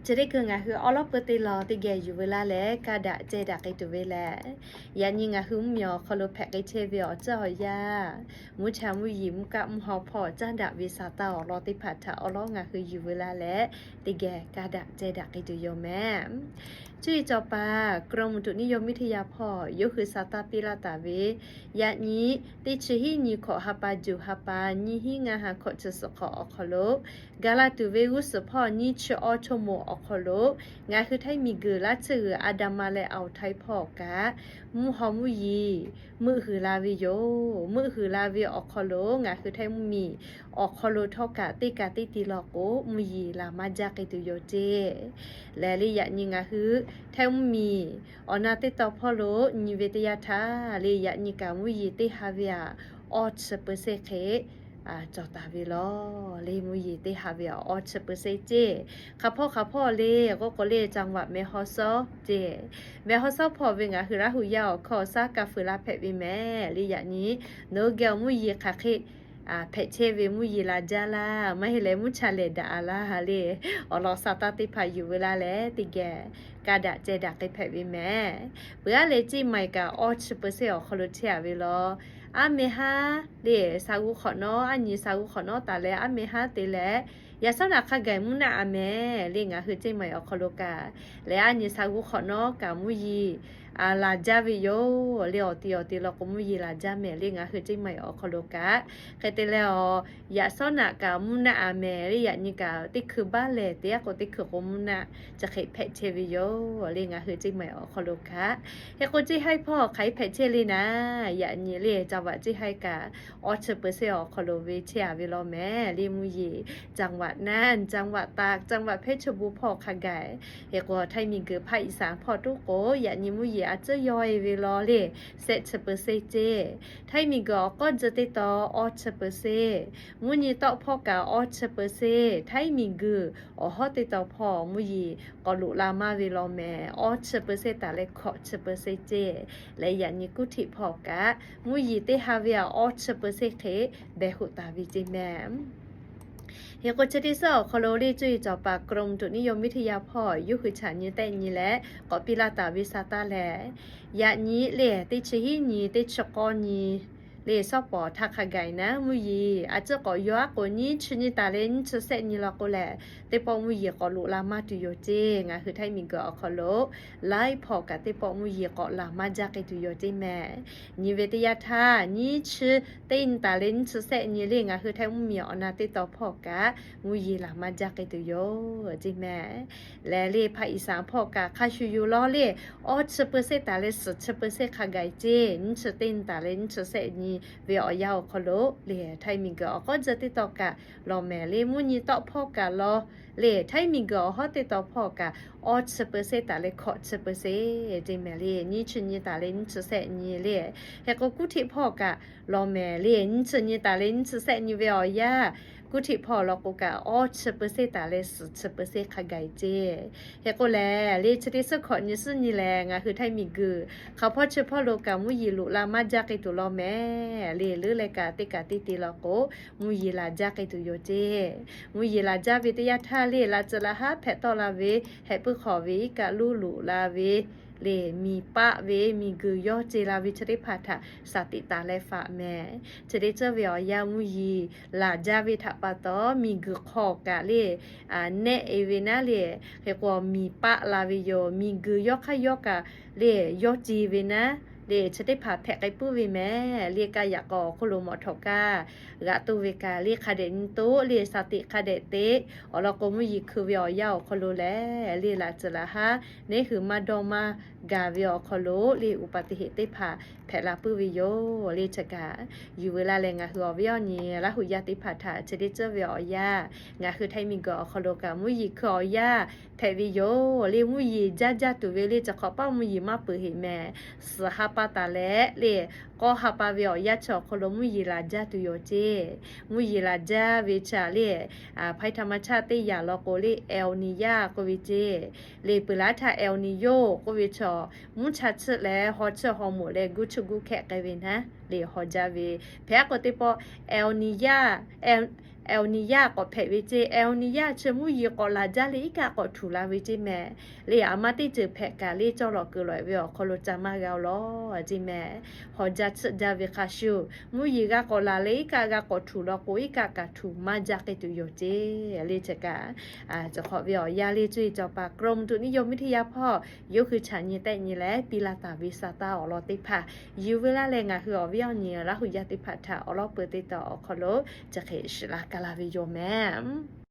Chi teˇ hkui ngaˬ hui awˉ lawˉ peuˇ teˇ lawn teˇ geh yuˬ veu laˇ leh, kaˇ daꞈ ceh daꞈ k'ai tuˬ ve lehˬ, yaꞈ nyi ngaˬ hui mvuhˇmiˬ awˬ hk'aw lo hpehꞈ k'ai chehˇ ve awˬ ceuˬ awˬ yanˇ, mvuhˇ cha mvuhˇ yeˬ mvuhˇ kaˆ mvuhˇ haw hpawˇ caˇ daꞈ ve Saˍtanˍ awˬ lawn teˇ hpaˍ htaꞈ awˉ lawˉ ngaˬ hui yuˬ veu laˇ leh, teˇ geh kaˇ daꞈ ceh daꞈ k'ai tuˬ yoˬ mehˍ. Cuˇ yiˍ cawˬ paˍ กรมอุตุนิยมวิทยา hpawˇ yawˇ hui sa taˇ piˇ laˇ taˍ ve, yaꞈ nyi teˇ chi hiˉ nyi hkawꞈ ha pa juˬ ha pa, nyiˇ hiˉ ngaˇ ha hkawꞈ chi suhˍ hk'awꞈ awˬ hk'aw lo, gaˬ la tuˬ ve g'uˇ suhˍ hpawˇ nyiˇ chi awˇ chawˇ moˍ awˬ hk'aw lo, ngaˬ hui Htaiˇ miˬguiˬ laˇ tsuhˇ g'uiˬ Andaman leh Awˬ htaiˇ hpawˇ kaꞈ mvuhˇ haw mvuhˇ yeˬ meuˆ huiˍ la ve yoˬ. Meuˆ huiˍ la ve awˬ hk'aw lo ngaˬ hui Htaiˇ mvuhˇmiˬ awˬ hk'aw lo htawˇ kaꞈ teˇ kaꞈ teˇ ti law k'o, mvuhˇ yeˬ laˬ maˇ jaˇ k'ai tuˬ yoˬ ceˇ. Lehˬ le yaꞈ nyi ngaˬ hui Htaiˇ mvuhˇmiˬ awˬ na teˇ taw hpawˇ lo nyi ve teˇ yanˇ htaˇ le, yaꞈ nyi kaꞈ mvuhˇ yeˬ teˇ ha ve aꞈ awˇ chi เปอร์เซ็นต์ hk'e cawˬ taˍ ve law. Le mvuhˇ yeˬ teˇ ha ve aꞈ awˇ chi เปอร์เซ็นต์ ceˇ. Hk'aˬ hpawˇ hk'aˬ hpawˇ le k'oˆ k'o le จังหวัดแม่ฮ่องสอน ceˇ. แม่ฮ่องสอน hpawˇ ve ngaˬ hui Laˇ huˍ yaˇ awˬ hkawˇ saˉ kaˇ feu laˇ hpehꞈ ve mehˍ. Le yaꞈ nyi nawˬ hui geh awˬ mvuhˇ yeˬ hk'aˬ hk'e hpehꞈ chehˇ ve, mvuhˇ yeˬ laˬ jaˇ laˇ, maˇ heˆ leh mvuhˇ cha lehˬ daꞈ a laˇ le, awˬ lawn sa taˇ teˇ hpaˍ yuˬ veu laˇ leh teˇ geh kaˇ daꞈ ceh daꞈ k'ai hpehꞈ ve mehˍ. Peuˬ aˉ leh Ceˇ maiˍ kaꞈ awˇ chi เปอร์เซ็นต์ awˬ hk'aw lo chehˇ a ve law. Aˉ meh haˉ le sa g'uˇ hk'awꞈ nawˉ, aˉ nyi sa g'uˇ hk'awꞈ nawˉ taˍ leh aˉ meh haˉ te leh, yaꞈ sawˉ naꞈ hk'a gaˬ mvuhˇ naˆ a mehˍ le ngaˬ hui Ceˇ maiˍ awˬ hk'aw lo kaꞈ, leh aˉ nyi sa g'uˇ hk'awꞈ nawˉ kaꞈ mvuhˇ yeˬ laˬ jaˇ ve yoˬ. Le awˬ ti awˬ ti law k'o mvuhˇ yeˬ laˬ jaˇ mehˍ le ngaˬ hui Ceˇ maiˍ awˬ hk'aw lo kaꞈ. Hk'e te leh awˬ, yaꞈ sawˉ naꞈ kaꞈ mvuhˇ naˆ a mehˍ le yaꞈ nyi kaꞈ teˇ hkui baˆ lehˬ te aˉ k'o teˇ hkui k'o mvuhˇ naˆ chi hk'e hpehꞈ chehˇ ve yoˬ. Le ngaˬ hui Ceˇ maiˍ awˬ hk'aw lo kaꞈ. Hk'e k'o Ceˇ haiˇ hpawˇ hk'aˬ hk'e hpehꞈ chehˇ le naˍ, yaꞈ nyi le จังหวัด Ceˇ haiˇ kaꞈ awˇ chi เปอร์เซ็นต์ awˬ hk'aw lo ve chehˇ a ve law mehˍ le mvuhˇ yeˬ จังหวัดน่าน จังหวัดตาก จังหวัดเพชรบูรณ์ hpawˇ hk'a gaˬ. Hk'e k'o Htaiˇ miˬguiˬ ภาคอีสาน hpawˇ toˉ k'o yaꞈ nyi mvuhˇ yeˬ a tcuhˉ yaw e ve law le shehˆ chi เปอร์เซ็นต์ ceˇ. Htaiˇ miˬguiˬ awˬ k'awˇ jeu teˇ taw awˇ chi เปอร์เซ็นต์, mvuhˇ nyi tawˆ hpawˇ kaꞈ awˇ chi เปอร์เซ็นต์, Htaiˇ miˬguiˬ awˬ hawˉ teˇ taw hpawˇ mvuhˇ yeˬ k'awꞈ loꞈ la maˇ ve law mehˍ, awˇ chi เปอร์เซ็นต์ taˍ leh hkawꞈ chi เปอร์เซ็นต์ ceˇ. Leh yaꞈ nyi kuˇ htiꞈ hpawˇ kaꞈ mvuhˇ yeˬ teˇ ha ve aꞈ awˇ chi เปอร์เซ็นต์ hk'e behˬ hoꞈ taˍ ve ceˇ mehˍ. Hk'e k'o chi teˇ suhˉ awˬ hk'aw lo le cuˇ yiˍ cawˬ paˍ กรมอุตุนิยมวิทยา hpawˇ yawˇ hui chaꞈ nyi tehˆ nyi leh k'awꞈ piˇ laˇ taˍ ve sa taˇ lehˬ, yaꞈ nyi le teˇ chi hiˉ nyi teˇ chi k'awˇ nyi le shawˉ pawˍ htaˇ hk'a gaˬ naˍ mvuhˇ yeˬ a ciˉ k'awꞈ yaw aˉ k'o nyiˇ chi nyi taˍ leh nyiˇ chi shehˆ nyi law k'o lehˬ, teˇ pawˆ mvuhˇ yeˬ k'awꞈ loꞈ la maˇ tuˬ yoˬ ceˇ. Ngaˬ hui Htaiˇ miˬguiˬ awˬ hk'aw lo laiˉ hpawˇ kaꞈ teˇ pawˆ mvuhˇ yeˬ k'awꞈ laˬ maˇ jaˇ k'ai tuˬ yoˬ ceˇ mehˍ. Nyi ve teˇ yanˇ htaˇ nyiˇ chi teˇ nyi taˍ leh nyiˇ chi shehˆ nyi le ngaˬ hui Htaiˇ mvuhˇmiˬ awˬ na teˇ taw hpawˇ kaꞈ mvuhˇ yeˬ laˬ maˇ jaˇ k'ai tuˬ yoˬ ceˇ mehˍ. Lehˬ le ภาคอีสาน hpawˇ kaꞈ hk'a shuˍ yuˬ law le awˇ chi เปอร์เซ็นต์ taˍ leh suhˍ chi เปอร์เซ็นต์ hk'a gaˬ ceˇ. Nyiˇ chi teˇ nyi taˍ leh nyiˇ chi shehˆ nyi ve awˬ yanˇ awˬ hk'aw lo le Htaiˇ miˬguiˬ awˬ k'awˇ jeu teˇ taw kaꞈ law mehˍ le mvuhˇ nyi tawˆ hpawˇ kaꞈ law le Htaiˇ miˬguiˬ awˬ hawˉ teˇ taw hpawˇ kaꞈ awˇ chi เปอร์เซ็นต์ taˍ leh hkawꞈ chi เปอร์เซ็นต์ ceˇ mehˍ le. Nyiˇ chi nyi taˍ leh nyiˇ chi shehˆ nyi le. Hk'e k'o kuˇ htiꞈ hpawˇ kaꞈ law mehˍ le nyiˇ chi nyi taˍ leh nyiˇ chi shehˆ nyi ve awˬ yanˇ, kuˇ htiꞈ hpawˇ law k'o kaꞈ awˇ chi เปอร์เซ็นต์ taˍ leh suhˍ chi เปอร์เซ็นต์ hk'a gaˬ ceˇ. Hk'e k'o lehˬ le chi teˇ suhˉ hkawꞈ nyi suhˉ nyi lehˬ ngaˬ hui Htaiˇ miˬguiˬ hk'aˬ hpawˇ chi hpawˇ lo kaꞈ mvuhˇ yeˬ loꞈ la maˇ jaˇ k'ai tuˬ law mehˍ le. Leuˉ leh kaꞈ teˇ kaꞈ teˇ te law k'o mvuhˇ yeˬ laˬ jaˇ k'ai tuˬ yoˬ ceˇ. Mvuhˇ yeˬ laˬ jaˇ ve teˇ yanˇ htaˇ le laꞈ ceuˬ laꞈ haˉ hpehꞈ tawˆ la ve hehꞈ puiˉ hk'awꞈ ve iˉ kaˆ luˇ loꞈ la ve le miˬ paˆ ve miˬguiˬ yawˇ ce la ve chi teˇ hpaˍ htaꞈ shaˍ tiꞈ taˍ leh faꞈ mehˍ. Chi teˇ ceuˬ ve awˬ yanˇ mvuhˇ yeˬ laˬ jaˇ ve htaꞈ pa taw miˬguiˬ hk'aw kaꞈ le nehˆ e ve naˉ le. Hk'e k'o miˬ paˆ la ve yoˬ. Miˬguiˬ yawˇ hk'aˇ yawˇ kaꞈ le yawˇ ce ve naˉ le chi teˇ hpaˍ hpehꞈ k'ai puiˉ ve mehˍ le. Kaˇ yaꞈ k'aw awˬ hk'oˆ lo mawˬ htawꞈ kaˇ g'aꞈ toˇ ve kaꞈ le hk'a dehꞈ nyi toˆ le shaˍ tiꞈ hk'a dehꞈ te awˬ lawn k'o mvuhˇ yeˬ hkui ve awˬ yanˇ awˬ hk'aw lo lehˬ le laꞈ ceuˬ laꞈ haˉ neˉ hui maˇ dawˇ maˇ gaˬ ve awˬ hk'aw lo le อุบัติเหตุ teˇ hpaˍ hpehꞈ la puiˉ ve yoˬ le. Chi kaꞈ yuˬ veu la leh ngaˬ hui awˬ viˉ awˬ nyi Laˇ huˍ yaˇ teˇ hpaˍ htaꞈ chi teˇ ceuˬ ve awˬ yanˇ ngaˬ hui Htaiˇ miˬguiˬ awˬ hk'aw lo kaꞈ mvuhˇ yeˬ hkui awˬ yanˇ hpehꞈ ve yoˬ le. Mvuhˇ yeˬ jaˇ jaˇ tuˬ ve le chi hk'awꞈ paˆ mvuhˇ yeˬ maˇ peuˬ heꞈ mehˍ. Suhˍ ha pa taˍ leh le k'awˇ ha pa ve awˬ yanˇ chi awˬ hk'aw lo mvuhˇ yeˬ laˬ jaˇ tuˬ yoˬ ceˇ. Mvuhˇ yeˬ laˬ jaˇ ve chi le ภัยธรรมชาติ teˇ yanˇ law k'o le El Niño k'oˆ ve ceˇ. Le peuˬ laˇ htaˇ El Niño k'oˆ ve chaw mvuhˇ cha tsuhˆ leh haw tsuhˆ haw moˍ leh guˇ tsuhˆ guˇ hkehˆ k'ai ve naˉ le haw jaˇ ve. Hpehꞈ k'o teˇ pawˆ El Niño, El El Niño k'awꞈ hpehꞈ ve ceˇ. El Niño chi mvuhˇ yeˬ k'awꞈ laˬ jaˇ leh iˉ kaˆ k'awꞈ htuˬ la ve ceˇ mehˍ. Leh a ma teˇ ceuˬ hpehꞈ kaꞈ leh cawˇ lawꞈ keu lawꞈ ve awˬ hk'aw lo ca maˇ g'a-o lawˬ ceˇ mehˍ. Hawˬ ja tsuhꞈ jaˇ ve hk'a shuˍ, mvuhˇ yeˬ g'a k'awꞈ laˬ leh iˉ kaˆ g'a k'awꞈ htuˬ law k'o, iˉ kaˆ kaꞈ htuˬ maˇ jaˇ k'ai tuˬ yoˬ ceˇ. Leh chi kaꞈ, cawˬ hk'awꞈ ve awˬ yanˇ leh cuˇ yiˍ cawˬ paˍ กรมอุตุนิยมวิทยา hpawˇ yawˇ hui chaꞈ nyi tehˆ nyi leh piˇ laˇ taˍ ve sa taˇ awˬ lawn teˇ hpaˍ yuˬ veu laˇ leh, ngaˬ hui awˬ viˉ awˬ nyi Laˇ huˍ yaˇ teˇ hpaˍ htaꞈ awˬ lawn peuˬ teˇ taw awˬ hk'aw lo chi hk'e shiˍ laˇ ka laˇ ve yoˬ mehˍ.